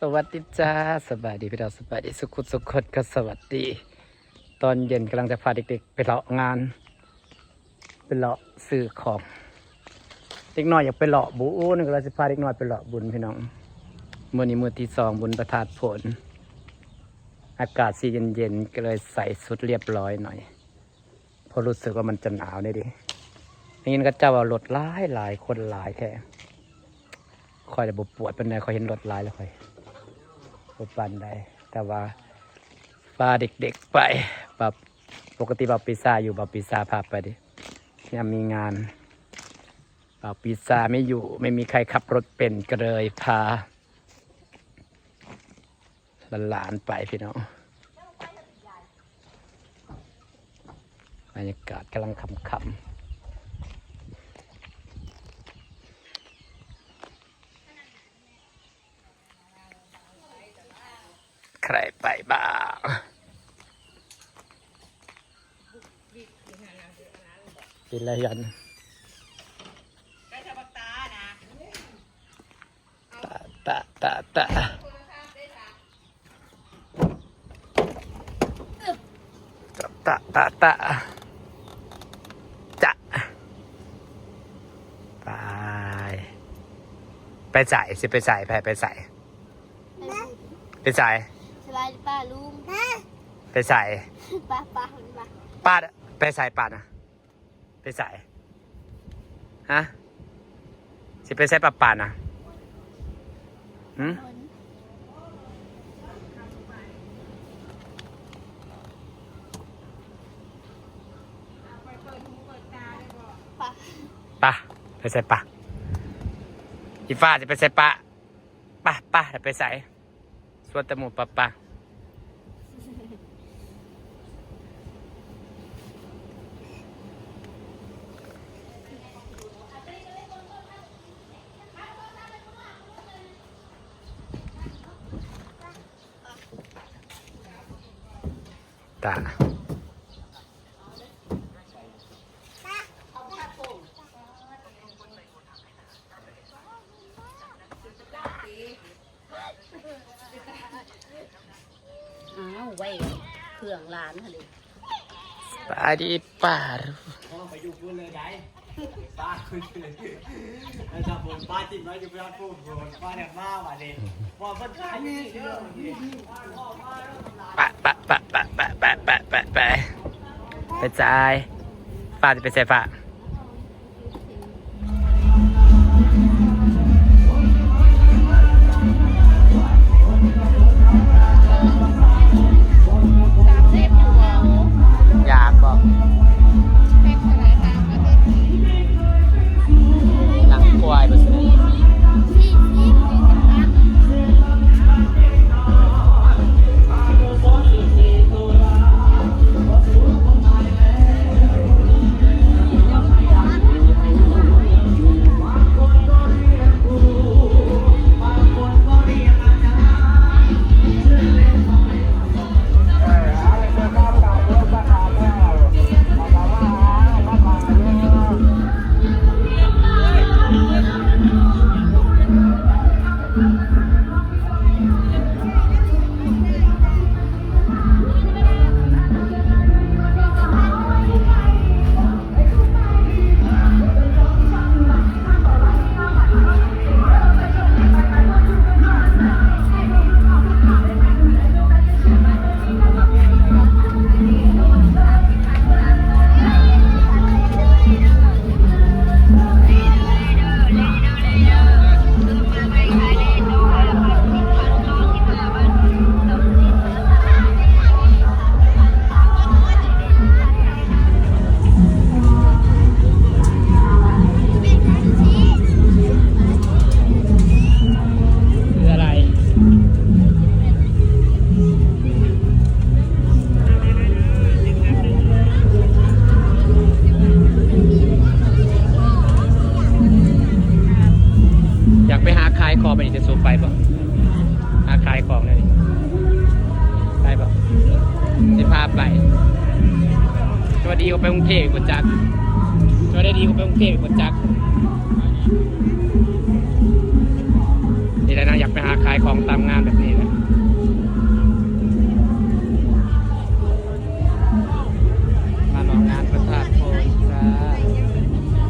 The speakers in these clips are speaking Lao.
ສະຫວັດດີຈ້າ ສະບາຍດີພີ່ນ້ອງ ສະບາຍດີສຸຂຸສຸຄົນ ກໍສະຫວັດດີຕອນເຢັນ. ກຳລັງຈະພາເດັກໆໄປເລາະງານ ໄປເລາະຊື້ຂອງ. ເດັກນ້ອຍຢາກໄປເລາະບຸນ ກໍເລີຍຊິພາເດັກນ້ອຍໄປເລາະບຸນພີ່ນ້ອງ. ມື້ນີ້ມື້ທີສອງບຸນພະທາດໂພນ ອາກາດຊິເຢັນໆ ກໍເລີຍໃສ່ຊຸດລຽບລ້ອຍໜ້ອຍ ເພາະຮູ້ສຶກວ່າມັນຈະໜາວແດ່ເດ. ໄດ້ຍິນເຂົາເຈົ້າວ່າລົດຫຼາຍໆ ຄົນຫຼາຍແທ້. ຂ້ອຍລະບໍ່ປວດປານໃດ ຂ້ອຍເຫັນລົດຫຼາຍແລ້ວຂ້ອຍບໍ່ປານໃດ. ແຕ່ວ່າພາເດັກໆໄປ ແບບປົກກະຕິບ່າວປີຊາຢູ່ ບ່າວປີຊາພາໄປເດ ຍາມມີງານ. ບ່າວປີຊາໄມ່ຢູ່ ໄມ່ມີໃຄຂັບລົດເປັນ ກໍເລີຍພາ ຫຼານໆໄປພີ່ນ້ອງ. ບັນຍາກາດກຳລັງຄ່ຳໆ ໃຜໄປບ້າງ? ເປັນລະຢັນ ຕະ ຕະ ຕະ ຕະ ຕະ ຕະ ຕະ ຈະ ໄປ ໄປໃສ? ຊິໄປໃສ? ໃຜໄປໃສ? ໄປໃສ? ສະບາຍດີປ້າລຸງ. ໄປໃສ? ປ້າ ປ້າ ປ້າ ໄປໃສປ້ານະ? ໄປໃສ? ຮະ? ຊິໄປໃສປ້າ ປ້ານະ? ຫື? ປ້າ ໄປໃສປ້າ? ອີຟ້າຊິໄປໃສປ້າ? ປ້າ ປ້າ ໄປໃສ? ຊວນແຕ່ໝູ່ປະປະ ຕາ. ອ້າວ ໄວ້ເຄື່ອງຫຼານຫັ້ນເດ. ສະບາຍດີປ້າ. ໄປຢູ່ພຸ້ນເລີຍໄດ໋ ປ້າ ໄປຈັບຜົມປ້າ ຕິດໄວ້ຢູ່ພຸ້ນ ຜູ້ຄົນປ້າແນມມາບາດນີ້ ບໍ່ເພິ່ນຂາຍຢູ່ນີ້ເດີ. ປະ ປະ ປະ ປະ ໄປ ໄປໃສ? ຟ້າຊິໄປໃສ? ຟ້າ ຢາກບໍ່? ນັ່ງຄວາຍບໍ່? ຄືອະໄລ? ຢາກໄປຫາຂາຍຂອງ ບາດນີ້ຈະຊວນໄປບໍ່? ຫາຂາຍຂອງແນວນີ້ ໄປບໍ່? ຊິພາໄປ. ສະຫວັດດີ ອອກໄປກຸງເທບບໍ່ຈັກ ສະຫວັດດີ ອອກໄປກຸງເທບບໍ່ຈັກ. ນີ້ແຫຼະນະ ຢາກໄປຫາຂ ຂາຍຂອງຕາມງານແບບນີ້ແຫຼະ ມາລອງງານພະທາດໂພນຈ້າ.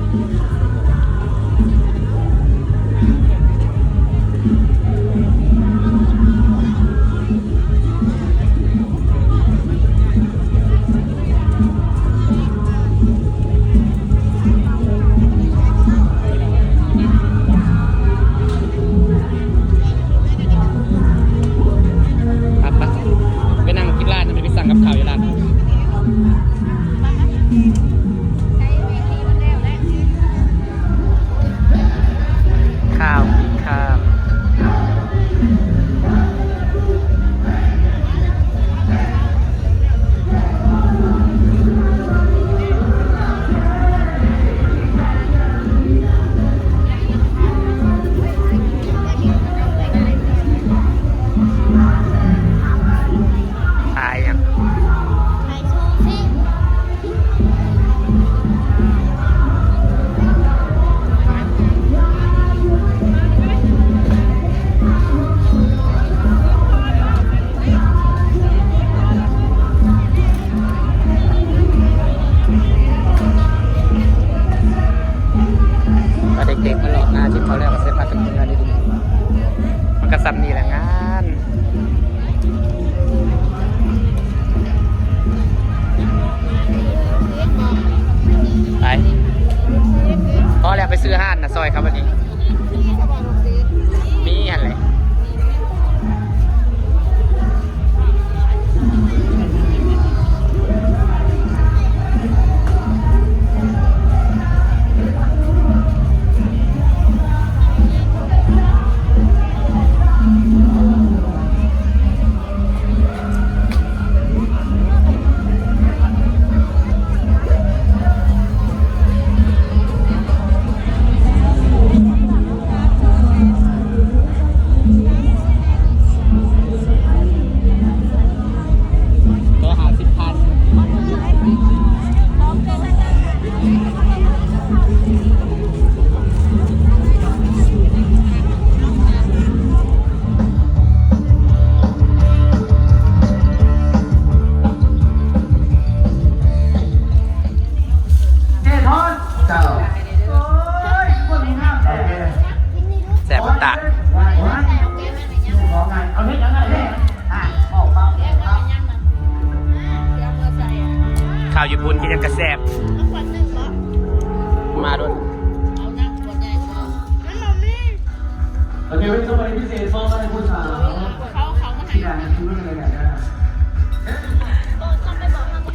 ໄປ ໄປ ໄປນັ່ງກິນຮ້ານ ໄປສັ່ງກັບເຂົ້າຢູ່ຮ້ານ ຂ້າວກິນຂ້າວ. ຂາຍຫຍັງ? ຂາຍຊູຊິ. ເດັກໆມາເລາະງານ ກິນເຂົ້າແລ້ວກໍໃສ່ຜ້າກັນເໝືອນດີໆ ມັນກໍສ່ຳນີ້ແຫຼະງານ. ໄປ ພໍແລ້ວ ໄປຊື້ຮ້ານນະ ຊ່ອຍເຂົາບັດນີ້ ມີຫັ້ນແຫຼະ. ໂຕຫ້າສິບພັນ. ເຈົ້າ ໂອ້ຍ ຄົນງາມແທ້ ແຊບຕາ. ເຂົ້າຍີ່ປຸ່ນກິນຫຍັງກະແຊບ ມາໂລດ.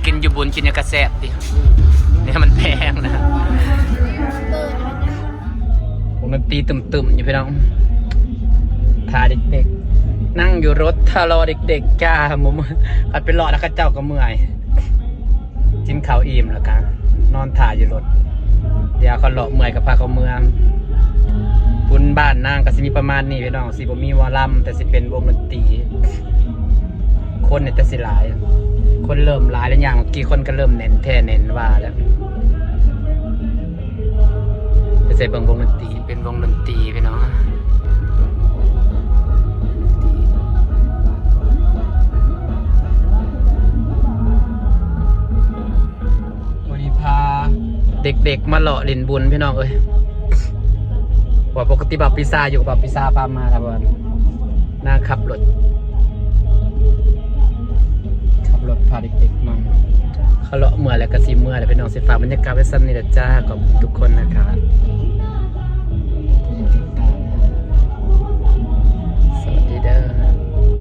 ກິນຢູ່ບຸນກິນຫຍັງກະແຊບຕິ ແນວມັນແພງນະ. ວົງດົນຕີຕຶ້ມໆຢູ່ພີ່ນ້ອງ ຖ້າເດັກໆ ນັ່ງຢູ່ລົດຖ້າລໍເດັກໆ ຈ້າ ບໍ່ເມື່ອຍ ຄັນໄປລໍນຳເຂົາເຈົ້າກໍເມື່ອຍ. ກິນເຂົ້າອີ່ມແລ້ວກະນອນຖ້າຢູ່ລົດ ດຽວເຂົາເລາະເມື່ອຍກໍພາເຂົາເມືອ. ບຸນບ້ານນາງກໍຊິມີປະມານນີ້ພີ່ນ້ອງ ຊິບໍ່ມີໝໍລຳ ແຕ່ຊິເປັນວົງດົນຕີ. ຄົນນີ້ແຕ່ຊິຫຼາຍ ຄົນເລີ່ມຫຼາຍແລ້ວ ຍ່າງເມື່ອກີ້ຄົນກໍເລີ່ມແໜ້ນແທ້ແໜ້ນວ່າແລ້ວ. ໄປໃສ່ເບິ່ງວົງດົນຕີ ເປັນວົງດົນຕີພີ່ນ້ອງ. ມື້ນີ້ພາເດັກໆມາເລາະຫຼິ້ນບຸນພີ່ນ້ອງເອີຍ ວ່າປົກກະຕິບ່າວປີຊາຢູ່ກັບບ່າວປີຊາພາມາ ຖ້າວ່ານາງຂັບລົດ ຂັບລົດພາເດັກໆມາ. ເຂົາເລາະເມື່ອຍແລ້ວກໍຊິເມືອແລ້ວພີ່ນ້ອງ ຊິຝາກບັນຍາກາດໄວ້ສ່ຳນີ້ແຫຼະຈ້າ ຂອບຄຸນທຸກຄົນນະຄະ.